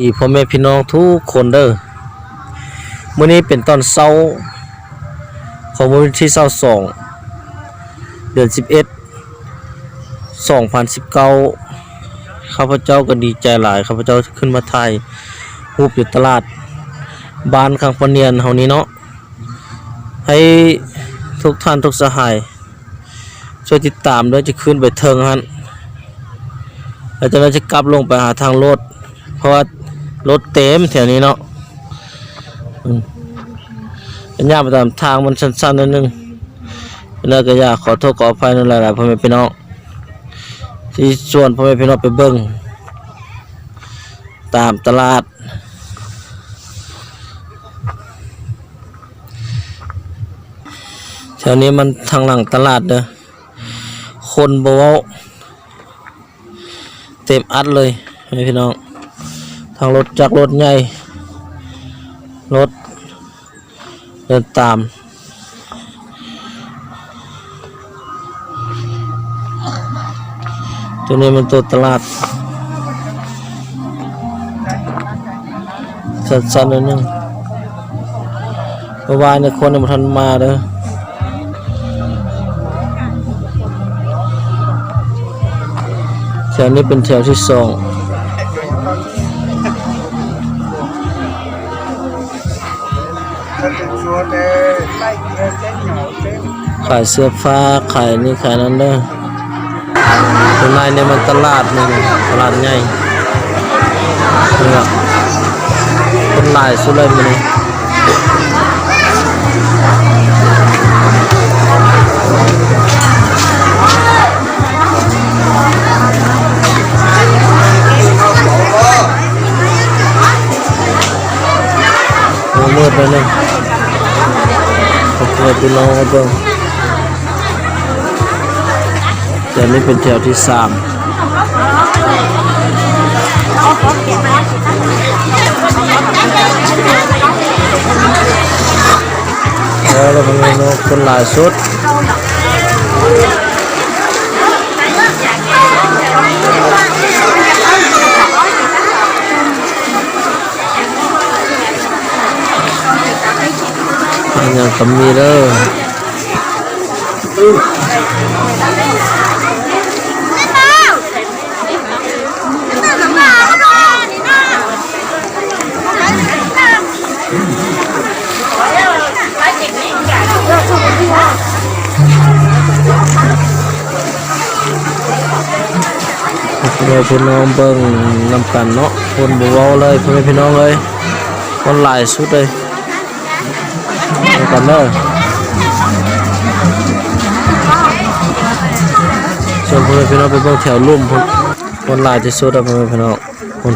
ດີພໍ່ແມ່ພີ່ນ້ອງທຸກຄົນເດີ. ມື້ນີ້ເປັນຕອນເຊົ້າຂອງວັນທີຊາວສອງ ເດືອນສິບເອັດ ສອງພັນສິບເກົ້າ ຂ້າພະເຈົ້າກໍດີໃຈຫຼາຍ ຂ້າພະເຈົ້າຂຶ້ນມາຖ່າຍຮູບຢູ່ຕະຫຼາດບ້ານຂ້າງປະນຽນເຮົານີ້ເນາະ ໃຫ້ທຸກທ່ານທຸກສະຫາຍ ຊ່ວຍຕິດຕາມເດີ ຈະຂຶ້ນໄປເທິງຫັ້ນ ແລ້ວຈາກນັ້ນຈະກັບລົງໄປຫາທາງລົດ ເພາະວ່າລົດເຕັມແຖວນີ້ເນາະ. ອືມ ຍ່າງໄປຕາມທາງມັນຊັນໆໜ້ອຍໜຶ່ງ ແລ້ວກໍຢາກຂໍໂທດຂໍອະໄພນຳຫຼາຍໆພໍ່ແມ່ພີ່ນ້ອງ ທີ່ຊວນພໍ່ແມ່ພີ່ນ້ອງໄປເບິ່ງຕາມຕະຫຼາດ. ແຖວນີ້ມັນທາງຫຼັງຕະຫຼາດເດີ ຄົນບໍ່ເວົ້າ ເຕັມອັດເລີຍພີ່ນ້ອງ ທັງລົດຈັກ ລົດໃຫຍ່ ລົດເດີນຕາມ. ໂຕນີ້ແມ່ນໂຕຕະຫຼາດ ສັ້ນໆໜ້ອຍໜຶ່ງ ເມື່ອວານນີ້ຄົນຍັງບໍ່ທັນມາເດີ. ແຖວນີ້ເປັນແຖວທີສອງ ຂາຍເສື້ອຜ້າ ຂາຍນີ້ຂາຍນັ້ນເດີ. ຂ້າງໃນນີ້ມັນຕະຫຼາດໜຶ່ງ ຕະຫຼາດໃຫຍ່ ເອີ ຄົນຫຼາຍສຸດເລີຍມື້ນີ້. ໂອ້ ມືດແລ້ວນີ້ ເອົາໃຫ້ພີ່ນ້ອງເບິ່ງ ແຖວນີ້ເປັນແຖວທີສາມ ແລ້ວ ແລ້ວເບິ່ງເນາະ ຄົນຫຼາຍສຸດ. ອັນຫຍັງກໍມີເດີ. ໃຫ້ພີ່ນ້ອງເບິ່ງນຳກັນເນາະ ຄົນບໍ່ເວົ້າເລີຍ ພໍ່ແມ່ພີ່ນ້ອງເອີຍ ຄົນຫຼາຍສຸດເລີຍ. ນຳກັນເດີ ຊວນພໍ່ແມ່ພີ່ນ້ອງໄປເບິ່ງແຖວລຸ່ມພຸ້ນ ຄົນຫຼາຍທີ່ສຸດອະ ພໍ່ແມ່ພີ່ນ້ອງ ພຸ້ນ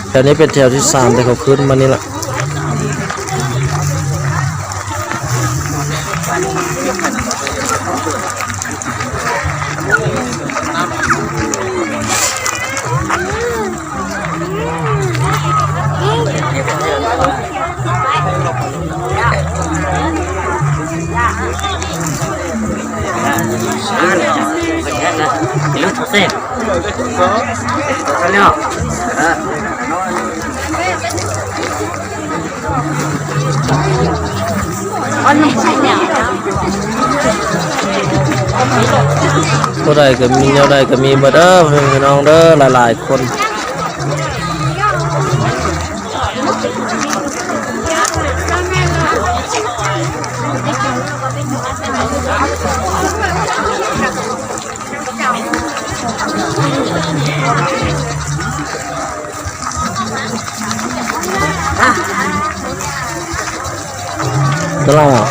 ແຖວນີ້ເປັນແຖວທີສາມ ທີ່ເຂົາຂຶ້ນມານີ້ລະ. ຜູ້ໃດກໍມີ ແນວໃດກໍມີເບິດເດີ ພີ່ນ້ອງເດີ ຫຼາຍໆຄົນ. ຕະຫຼາດ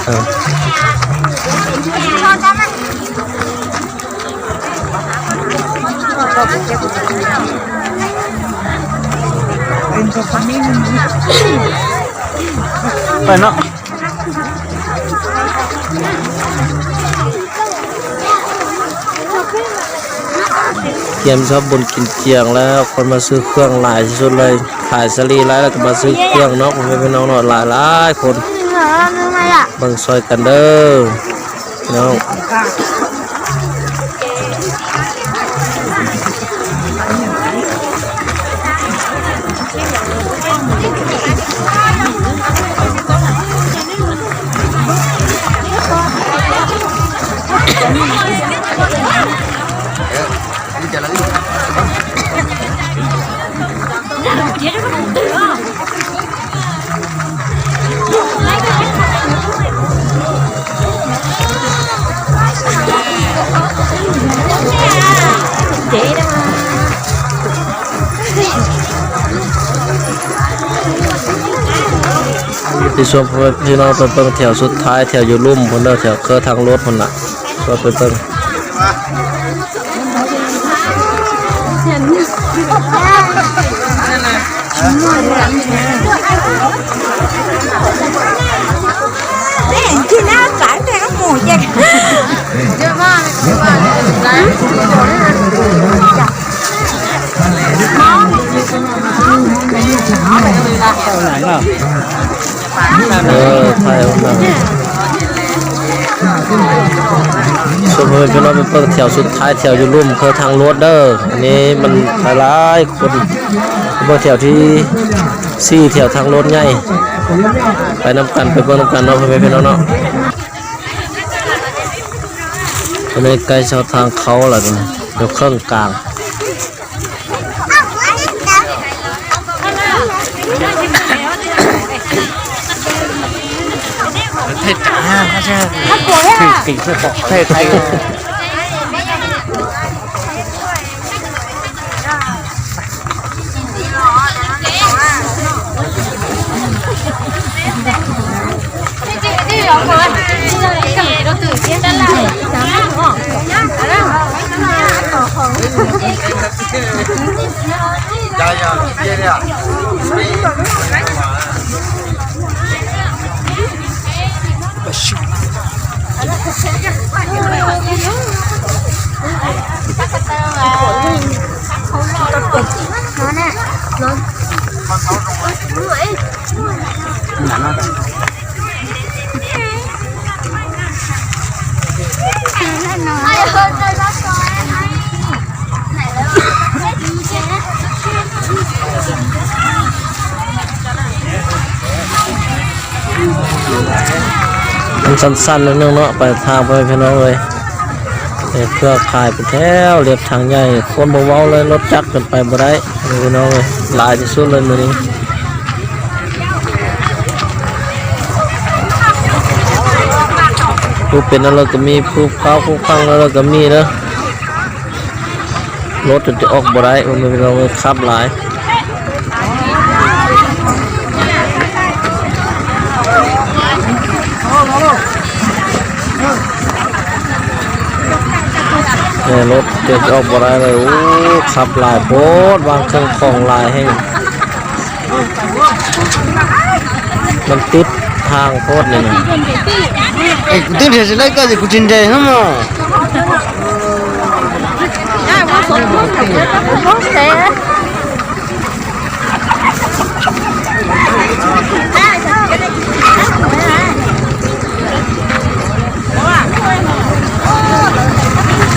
ເອີ ໄປເນາະ. ກຽມທຳບຸນກິນຈຽງແລ້ວ ຄົນມາຊື້ເຄື່ອງຫຼາຍທີ່ສຸດເລີຍ ຂາຍສາລີຫຼາຍ ແລ້ວກໍມາຊື້ເຄື່ອງເນາະ ພໍ່ແມ່ພີ່ນ້ອງເນາະ ຫຼາຍໆຄົນ ເບິ່ງຊ່ອຍກັນເດີພີ່ນ້ອງ. ຊວນພໍ່ແມ່ພີ່ນ້ອງໄປເບິ່ງແຖວສຸດທ້າຍ ແຖວຢູ່ລຸ່ມພຸ້ນເດີ ແຖວເຄີທາງລົດພຸ້ນນະ ຊວນໄປເບິ່ງ. ເອີ ຖ່າຍອອກມາ ຊຸມເພິ່ນພີ່ນ້ອງໄປເບິ່ງແຖວສຸດທ້າຍ ແຖວຢູ່ລຸ່ມເຄີທາງລົດເດີ. ອັນນີ້ມັນຫຼາຍໆຄົນ ເບິ່ງແຖວທີສີ່ ແຖວທາງລົດໃຫຍ່ ໄປນຳກັນ ໄປເບິ່ງນຳກັນເນາະ ພໍ່ແມ່ພີ່ນ້ອງເນາະ. ອັນນີ້ໃກ້ເຂົ້າທາງເຂົ້າແລ້ວ ຢູ່ເຄິ່ງກາງ. ມັນສັ້ນໆໜ້ອຍໜຶ່ງເນາະ ໄປທາງ ພໍ່ແມ່ພີ່ນ້ອງເອີຍ. ເຮັດເພື່ອຂາຍເປັນແຖວລຽບທາງໃຫຍ່ ຄົນບໍ່ເວົ້າເລີຍ ລົດຈັກເປັນໄປບໍ່ໄດ້ ພີ່ນ້ອງເອີຍ ຫຼາຍທີ່ສຸດເລີຍມື້ນີ້. ຜູ້ເປັນນະເລີກກໍມີ ຜູ້ເຂົ້າຜູ້ຟັງນະເລີກກໍມີເດີ. ລົດຈົນຈະອອກບໍ່ໄດ້ ໂອ້ຍ ພີ່ນ້ອງເອີຍ ຂັບຫຼາຍ. ເອີ ລົດຈົນຈະອອກບໍ່ໄດ້ເລີຍ ໂອ້ ຂັບຫຼາຍໂພດ ວາງເຄື່ອງຂອງຫຼາຍແຮງ. ມັນຕິດທາງໂພດນີ້ນະ.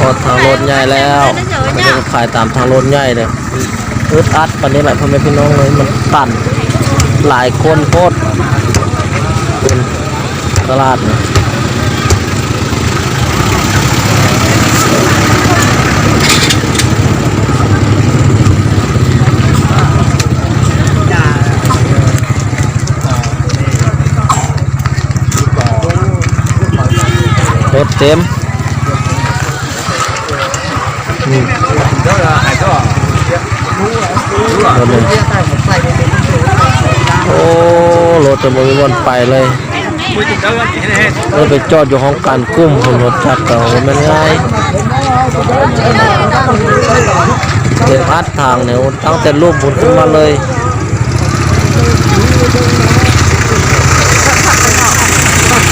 ຮອດທາງລົດໃຫຍ່ແລ້ວ ມັນຈະຂາຍຕາມທາງລົດໃຫຍ່ເດ້. ອຶດອັດປານນີ້ແຫຼະ ພໍ່ແມ່ພີ່ນ້ອງເອີຍ ມັນຕັນ ຫຼາຍຄົນໂພດ ຕະຫຼາດນະ. ລົດເຕັມ ອືມ ໂອ້ ລົດຈະບໍ່ມີບ່ອນໄປເລີຍ. ລົດໄປຈອດຢູ່ຫ້ອງການກຸ່ມພຸ້ນ ລົດຈັກກໍບໍ່ແມ່ນງ່າຍ ເຕັມອັດທາງນີ້ ຕັ້ງແຕ່ລຸ່ມພຸ້ນຂຶ້ນມາເລີຍ.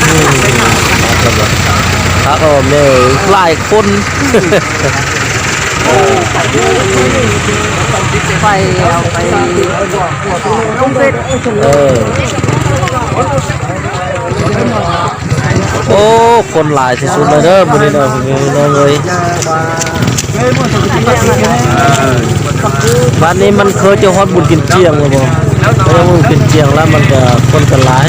ອືມ ຄັກແລ້ວ ແມ່ນຫຼາຍຄົນ ໄປເອົາໄປລົງເຟສ ເອີ ໂອ້ ຄົນຫຼາຍທີ່ສຸດເລີຍເດີ ມື້ນີ້ເດີ ພີ່ນ້ອງເອີຍ. ບັດນີ້ມັນເຄີຈະຮອດບຸນກິນຈຽງແລ້ວບໍ່? ເຄີຮອດບຸນກິນຈຽງແລ້ວ ມັນກະຄົນກະຫຼາຍ.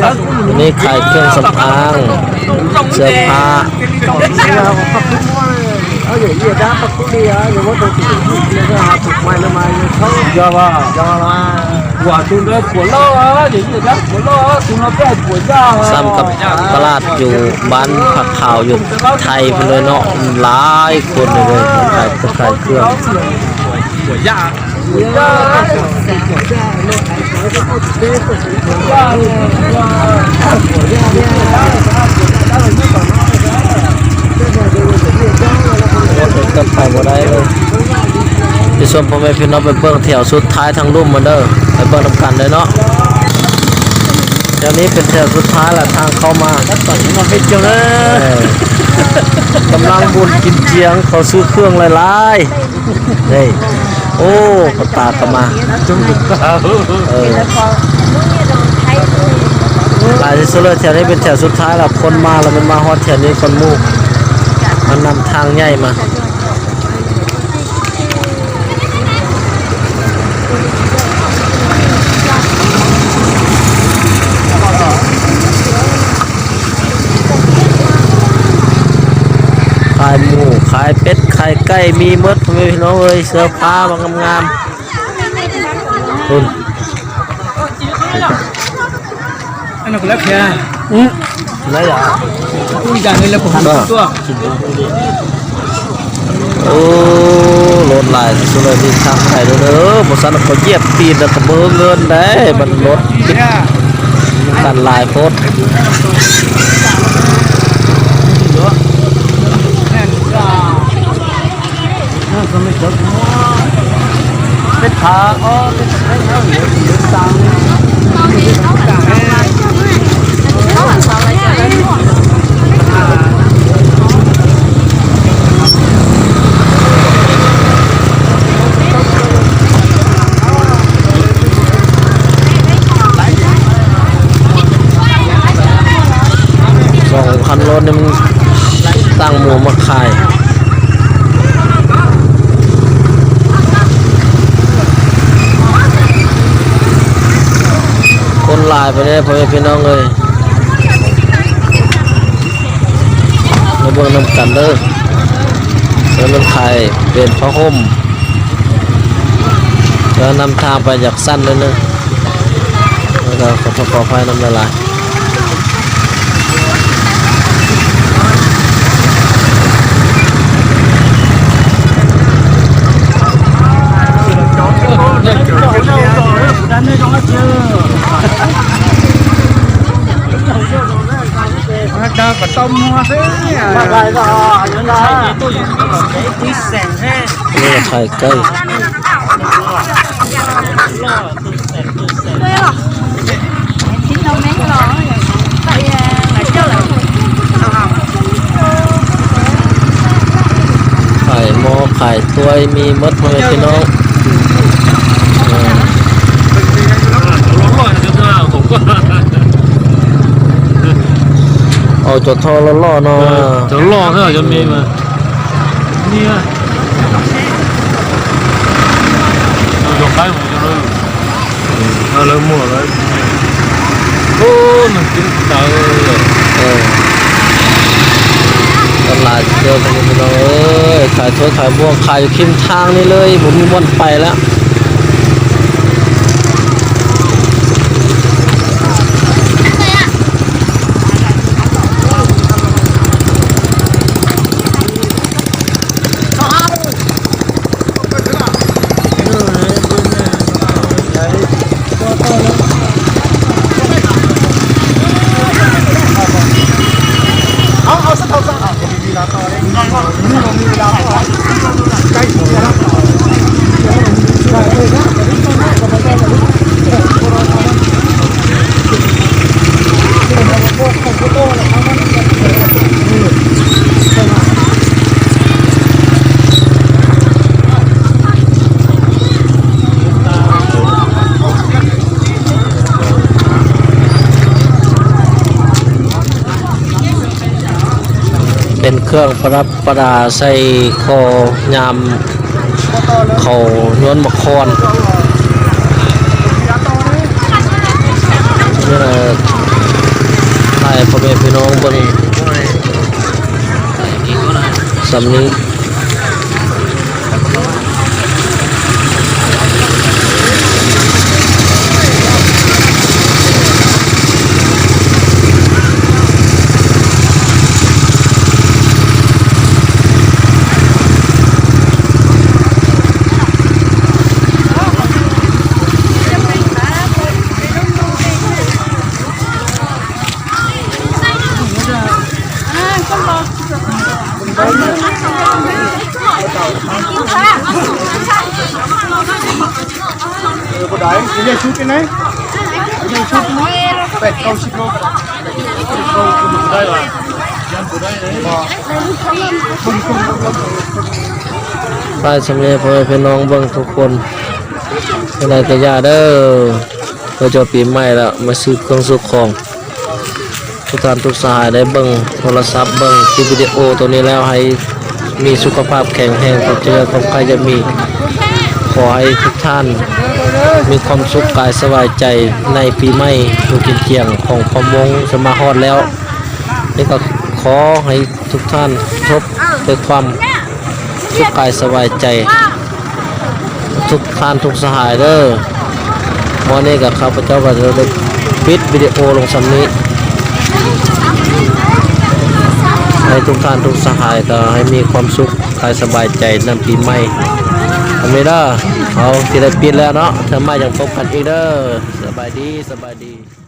ອັນນີ້ຂາຍເຄື່ອງສຳອາງ ເສື້ອຜ້າ ສ່ຳກັບຕະຫຼາດຢູ່ບ້ານຜັກຂາວຢູ່ໄທພຸ້ນເລີຍເນາະ ຫຼາຍຄົນເລີຍ ຂາຍ ຂາຍເຄື່ອງ. ຢາກ ເຂົ້າໄປບໍ່ໄດ້ເລີຍ. ໄປຊົມພໍ່ແມ່ພີ່ນ້ອງ ໄປເບິ່ງແຖວສຸດທ້າຍທາງລຸ່ມມັນເດີ ໄປເບິ່ງນຳກັນເດີເນາະ. ແຖວນີ້ເປັນແຖວສຸດທ້າຍລະ ທາງເຂົ້າມາ. ເອີ ກຳລັງບຸນກິນຈຽງ ເຂົາຊື້ເຄື່ອງຫຼາຍໆ. ເດ້ ໂອ້ ພໍ່ຕາກໍມາ. ເອີ ຫຼາຍທີ່ສຸດເລີຍ ແຖວນີ້ເປັນແຖວສຸດທ້າຍລະ ຄົນມາລະ ແມ່ນມາຮອດແຖວນີ້ກ່ອນໝູ່ ມັນນຳທາງໃຫຍ່ມາ. ຂາຍໝູ ຂາຍເປັດ ຂາຍໄກ່ ມີໝົດ ພໍ່ແມ່ພີ່ນ້ອງເອີຍ. ເສື້ອຜ້າມາງາມໆ ພຸ້ນ. ອັນນັ້ນກໍແລ້ວແຄ່ ອືມ ໄດ້ລະ ອຸ້ຍ ຢ່າງນີ້ແລ້ວກໍຫົນຕົວະ. ໂອ້ ລົດຫຼາຍສຸດເລີຍ ທີ່ທາງໄທເດີ ບໍ່ຊັ້ນເຂົາຢຽບຕີນແລ້ວກໍບໍ່ເງິນໄດ້ ມັນລົດຕິດກັນຫຼາຍໂພດ. ເປັນຜາ ອໍ ເປັນ ເປັນ ເປັນ ເປັນ ສອງຄັນລົດນີ້ມັນຕັ້ງໝູມາຂາຍ. ຄົນຫຼາຍປານໃດ ພໍ່ແມ່ພີ່ນ້ອງເອີຍ ມາເບິ່ງນຳກັນເດີ. ແລ້ວມັນຂາຍເປັນຜ້າຫົ່ມ ແລ້ວນຳທາງໄປຢາກສັ້ນໜ້ອຍໜຶ່ງ ແລ້ວກໍຂໍໂທດຂໍອະໄພນຳຫຼາຍໆ. ດາວກໍຕົ້ມຫົວເຊີຍ ມາໄດ້ກໍອັນນັ້ນນະ ນີ້ແສງແທ້ ນີ້ຂາຍໄກ່. ຂາຍໝໍ້ຂາຍຖ້ວຍມີໝົດ ພໍ່ແມ່ພີ່ນ້ອງ. ເອີ ເອົາຈາກທໍ່ຫຼໍ່ໆເນາະ ເອີ ຈາກຫຼໍ່ເທື່ອຈະມີມາ ນີ້ ເອົາຈາກໄປໝົດເລີຍ. ເອົາເລີຍໝົດເລີຍ ໂອ້ ມັນກິນຕາຍເລີຍ. ເອີ ຕະຫຼາດເດີພີ່ນ້ອງເອີຍ ຂາຍຖ້ວຍຂາຍບ່ວງ ຂາຍຢູ່ເຄງທາງນີ້ເລີຍ ບໍ່ມີບ່ອນໄປແລ້ວ. ເປັນເຄື່ອງປະດັບປະດາໃສ່ຄໍຍາມເຂົາໂຍນໝາກຄອນ. ນີ້ລະ ໃຫ້ພໍ່ແມ່ພີ່ນ້ອງເບິ່ງສ່ຳນີ້. ເ ໃຫຍ່ສຸດຢູ່ໃນ ໃຫຍ່ສຸດ ແປດເກົ້າສິບໂລ ໄດ້ລະ ໄປສຳເລັດ ພໍ່ແມ່ພີ່ນ້ອງເບິ່ງທຸກຄົນ ຈັ່ງໃດກໍຢ່າເດີ ເພື່ອຈະປີໃໝ່ແລ້ວ ມາຊື້ເຄື່ອງຊື້ຂອງ ທຸກທ່ານທຸກສະຫາຍໄດ້ເບິ່ງໂທລະສັບ ເບິ່ງຄລິບວິດີໂອໂຕນີ້ແລ້ວ ໃຫ້ມີສຸຂະພາບແຂງແຮງ ຄວາມເຈັບຄວາມໄຂ້ຢ່າມີ. ຂໍໃຫ້ທຸກທ່ານມີຄວາມສຸກກາຍສະບາຍໃຈໃນປີໃໝ່ຢູ່ກິນກຽງຂອງພໍ່ມົ້ງຈະມາຮອດແລ້ວ. ນີ້ກໍຂໍໃຫ້ທຸກທ່ານພົບແຕ່ຄວາມສຸກກາຍສະບາຍໃຈ ທຸກທ່ານທຸກສະຫາຍເດີ. ມື້ນີ້ກໍຂ້າພະເຈົ້າກໍຈະໄດ້ປິດວິດີໂອລົງສ່ຳນີ້ ໃຫ້ທຸກທ່ານທຸກສະຫາຍກໍໃຫ້ມີຄວາມສຸກກາຍສະບາຍໃຈນຳປີໃໝ່. ອັນນີ້ເດີ ເຮົາຊິໄດ້ປິດແລ້ວເນາະ ເທື່ອໃໝ່ຍັງພົບກັນອີກເດີ. ສະບາຍດີ ສະບາຍດີ.